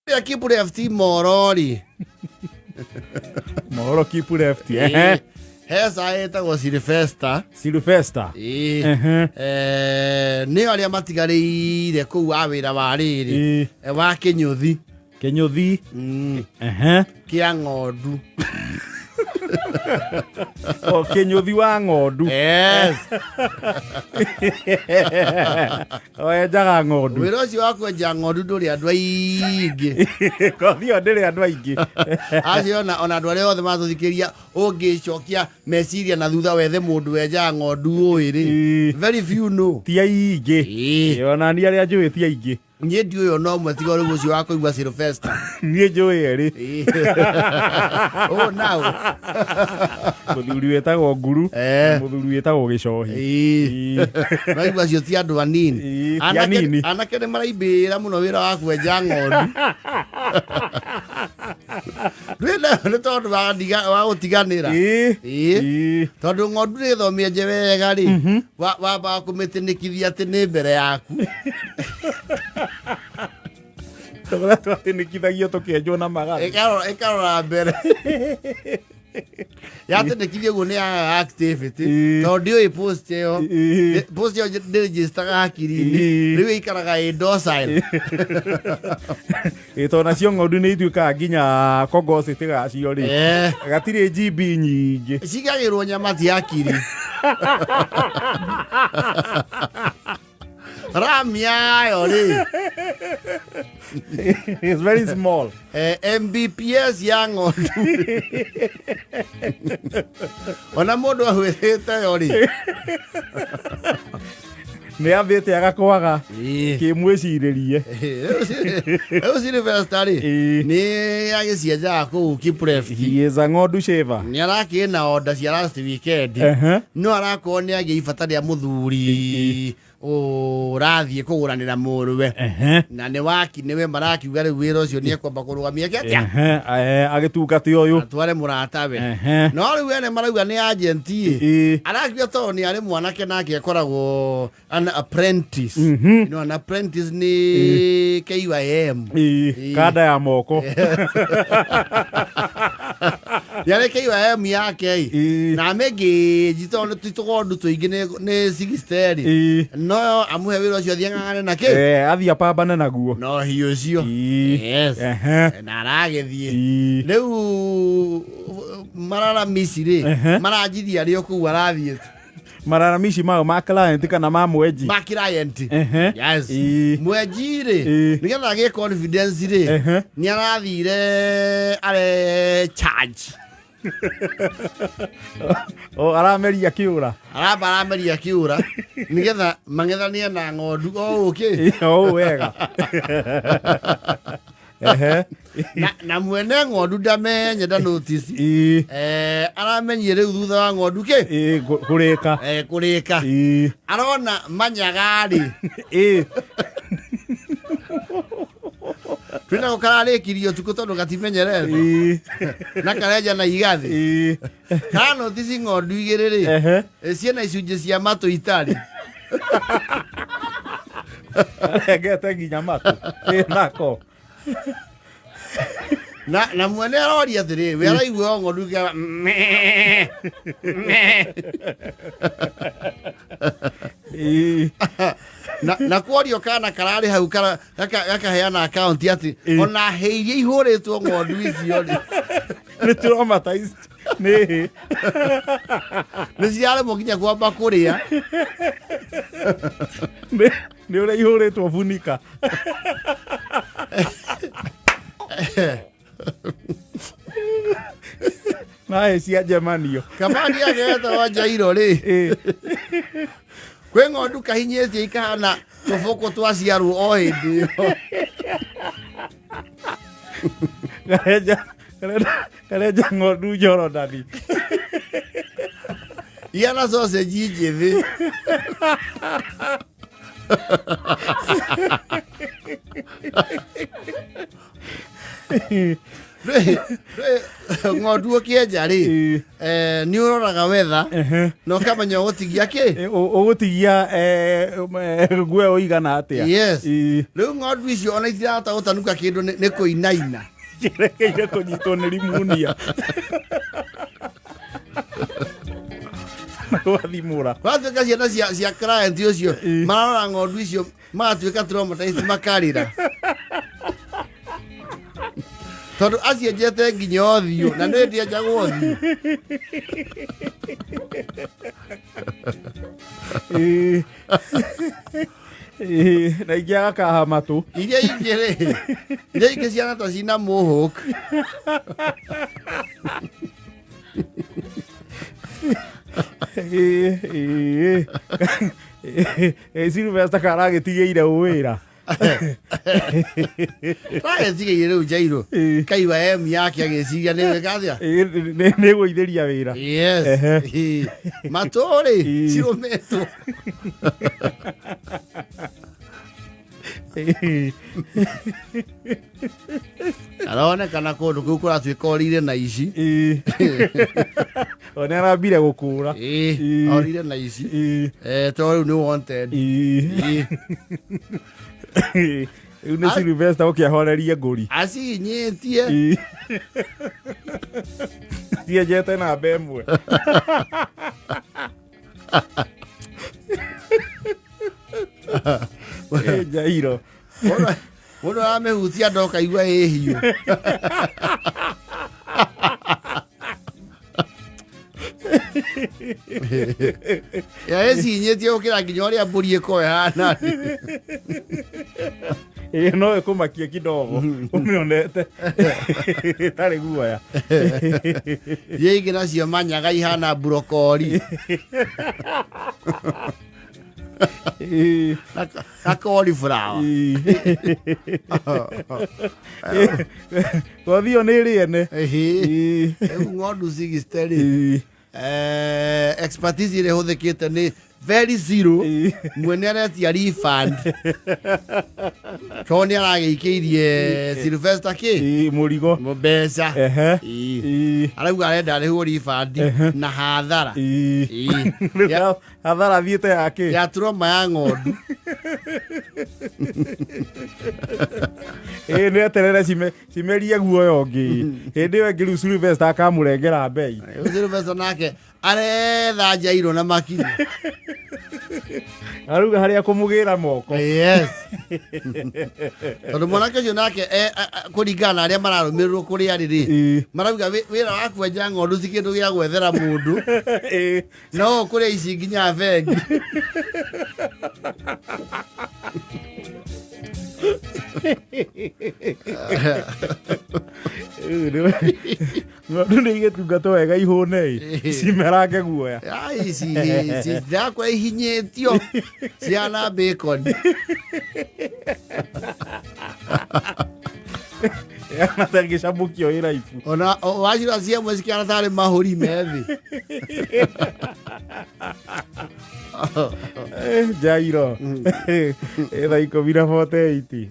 Kũrĩa Kipuleft Morori. Mohoro keep left. Ehe. He saa ĩtagwo Sylvester. Sylvester. Ĩĩ. Ehe. Nĩo arĩa matigarĩire kũu a wĩra wa rĩrĩ. Ĩĩ. Wa kĩnyũthi. Kĩnyũthi. Ehe. Kĩa ng'ondu. O kĩnyũthi wa ng'ondu. Yes. O enjaga ng'ondu. Wĩra ũcio wa kwenja ng'ondu ndũrĩ andũ aingĩ. Kothi ĩyo ndĩrĩ andũ aingĩ. Acio ona andũ arĩa othe matũthikĩria ũngĩcokia meciria na thutha wethe mũndũ wenjaga ng'ondu ũĩ rĩ. Ĩĩ. Very few know. Ti aingĩ. Ĩĩ. Ona niĩ arĩa njũĩ ti aingĩ. Niĩ ndiũĩ ona ũmwe tiga rĩu ũcio wa kũigua Sylvester. Niĩ njũĩ erĩ. Oh, now. Mũthuri wĩtagwo Nguru Eh. na mũthuri wĩtagwo Gĩcohi. Ĩĩ. Maigua acio ti andũ anini. Ĩĩ, ti Anake- anini. Anake nĩ maraimbĩra mũno wĩra wa kwenja ng'ondu. Ndwĩna nĩ tondũ wa wa gũtiganĩra. Ĩĩ. Ĩĩ. Ĩĩ. Tondũ ng'ondu nĩ thomie wega rĩ, wambaga kũmĩtĩnĩkithia atĩ nĩ mbere yaku. Tũrĩa twatĩnĩkithagio tũkĩenjwo na magathĩ. Ĩkarora mbere. Yatĩnĩkithia ũguo nĩ yagaga activity. Ĩĩ. Tondũ ndĩũĩ post ĩyo. Ĩĩ. Post ĩyo ndĩregistaga hakiri-inĩ. Ĩĩ. Rĩu ĩikaraga ĩ docile. Ĩ, tondũ nacio ng'ondu nĩ ituĩkaga nginya kogocĩtĩ gacio rĩ. Gatirĩ GB nyingĩ. Cigagĩrwo nyama ti hakiri. Ram yayo rĩ. It's very small. Mbps ya ng'ondu. Ona mũndũ ahwĩrĩte yo rĩ. Nĩ ambĩte agakwaga Ĩĩ. kĩmwĩcirĩrie. Rĩu Sylvester rĩ Ĩĩ. nĩ agĩcienjaga kũu Kipref. He is a ng'ondu shaver. Nĩ arakĩrĩ na order cia last weekend. Ehe. No arakorwo nĩ agĩa ibata rĩa mũthuri ũrathiĩ kũgũranĩra mũrũwe. Ehe. Na nĩ waki nĩwe marakiuga rĩu wĩra ũcio nĩ ekwamba kũrũgamia kĩ atĩa? Ehe, agĩtungate ũyũ. Atware mũratawe. Ehe. No rĩu ene marauga nĩ agent ĩ. Ĩĩ. Arakiuga tondũ nĩ arĩ mwanake nake akoragwo an apprentice. Mhm. You know, an apprentice nĩ KYM. Ĩĩ, Ĩĩ. kanda ya moko. Nĩ arĩ KYM yake ĩ. Ĩĩ. Na amĩngĩnji tondũ ti tũgondu tũingĩ nĩ 60 rĩ. Ĩĩ. No amũhe wĩra ũcio athiĩ ang'ang'ane na kĩ? Athiĩ apambane naguo. No hiũ ũcio. Ĩĩ. Yes. Ehe. Na aragĩthiĩ. Ĩĩ. Rĩu mararamici rĩ, Ehe. maranjirie arĩ o kũu arathiĩte. Mararamici mao ma client kana ma mwenji. Ma client. Ehe. Yes. Ĩĩ. Mwenji rĩ, Ĩĩ. nĩgetha agĩe confidence rĩ, Ehe. nĩ arathire are charge. O arameria kĩũra. Aramba arameria kĩũra nĩgetha mang'ethanie na ng'ondu o ũkĩ. Ĩĩ, o ũũ wega. Ehe. Na mwene ng'ondu ndamenye nda notice. Ĩĩ. Aramenyire rĩu thutha wa ng'ondu kĩ? Ĩĩ, kũrĩka. Kũrĩka. Ĩĩ. Arona manyaga rĩ. Ĩĩ. Twĩna ko kararĩkirie ũtukũ tondũ gatimenyerete. Ĩĩ. Na karenja na igathĩ. Ĩĩ. Karanotici ng'ondu igĩrĩ rĩ. Ehe. Ciĩna icunjĩ cia matũ itarĩ. Arengete nginya matũ. Ĩĩ, nako. Na mwene aroria atĩrĩ, we araigua o ng'ondu ikĩaga mee, mee. Ĩĩ. Na kworio kana kararĩ hau gakaheana akaunti atĩ Ĩĩ. ona hĩ iria ihũrĩtwo ng'ondu icio rĩ. Nĩ traumatized. Nĩ hĩ. Nĩ ciaremwo nginya kwamba kũrĩa. Nĩ ũrĩa ihũrĩtwo bunika. Na hĩ cia njemanio. Kamani agetagwo Njairo rĩ. Ĩĩ. Kwĩ ng'ondu kahinyĩtie ikahana tũbũkũ twaciarwo o hĩndĩ ĩyo. Karenja ng'ondu Jorodani. Ihana sausage njĩthĩ. Ng'ondu ũkĩenja rĩ, Ĩĩ. Nĩ ũroraga wetha Ehe. na ũkamenya ũgũtigia kĩ. Ũgũtigia guoya ũigana atĩa? Yes. Ĩĩ. Rĩu ng'ondu icio ona itirahota gũtanuka kĩndũ nĩ kũinaina. Cirekeire kũnyitwo nĩ rimunia na gwathimũra. Gwatuĩka ciana cia client ũcio Ĩĩ. marora ng'ondu icio magatuĩka traumatized, makarĩra tondũ acienjete nginya ũthiũ na nĩ ndienjagwo ũthiũ. Ĩĩ. Ĩĩ, na ingĩ agakaha matũ. Iria ingĩ rĩ, iria ingĩ ciana ta cina mũhũk. Ĩĩ, ĩĩ. Ĩĩ, Sylvester karagĩtigĩire wĩra. Ragĩtigĩire rĩu njairũ. Ĩĩ. Kaigua em yake agĩciria nĩ wĩka atĩa. Ĩĩ, nĩ gũithĩria wĩra. Yes. Ehe. Ĩĩ. Matũ rĩ, Ĩĩ. cirũmĩtwo. Ĩĩ. Aronekana kũndũ kũu kũratuĩka orire na ici. Ĩĩ. O nĩ arambire gũkũra. Ĩĩ, Ĩĩ. orire na ici. Ĩĩ. Tondũ rĩu nĩ wanted. Ĩĩ. Ĩĩ. Rĩu nĩ Sylvester ũkĩahorerie ngũri. Acihinyĩtie. Ĩĩ. Cienjete namba ĩmwe. Ĩ, Njairo. Mũndũ aramĩhutia ndokaigua ĩ hiũ. Ya ĩcinyĩtie gũkĩra nginya ũrĩa mbũri ĩkorwo ĩhana. Ĩ, no ĩkũmakie kidogo ũmĩonete ĩtarĩ guoya. Iria ingĩ nacio manyaga ihana mburokori. Ĩ, Na cauliflower. ĩ. Ngothi ĩyo nĩ ĩrĩene. Ĩhĩ. Ĩ, Rĩu ng'ondu 60 rĩ, ĩ, expertise ĩrĩa ĩhũthĩkĩte nĩ very zero. Ĩ. Mwene aretia refund tondũ nĩ aragĩikĩirie Sylvester kĩ Ĩ, mũrigo. mbeca. Ehe. Ĩ. Ĩ, Arauga arenda arĩhwo refund na hathara. ĩ. Ĩ. Rĩu hathara thiĩte yakĩ? Ya trauma ya ng'ondu. Ĩ, nĩ eterere cimerie guoya ũngĩ, hĩndĩ ĩyo ĩngĩ rĩu Sylvester akamũrengera mbei. Rĩu Sylvester nake aretha njairũ na makinya. Arauga harĩa kũmũgĩra moko. Yes, tondũ mwanake ũcio nake kũringana na arĩa mararũmĩrĩrwo kũrĩa arĩ rĩ, Ĩ. marauga wĩra wa kwenja ng'ondu ti kĩndũ gĩa gwethera mũndũ. Ĩ. No kũrĩa ici nginya bengi. Ng'ondu nĩ igĩtungatwo wega ihũne ĩ, cimerange guoya. Ai, ici ndakora ihinyĩtio ciana bacon. Yana tangĩcamũkio ĩ raibu. Ona wacira ciamwe cikĩhana tarĩ mahũri me thĩ. Jairo. Ĩ, thaa 10:48.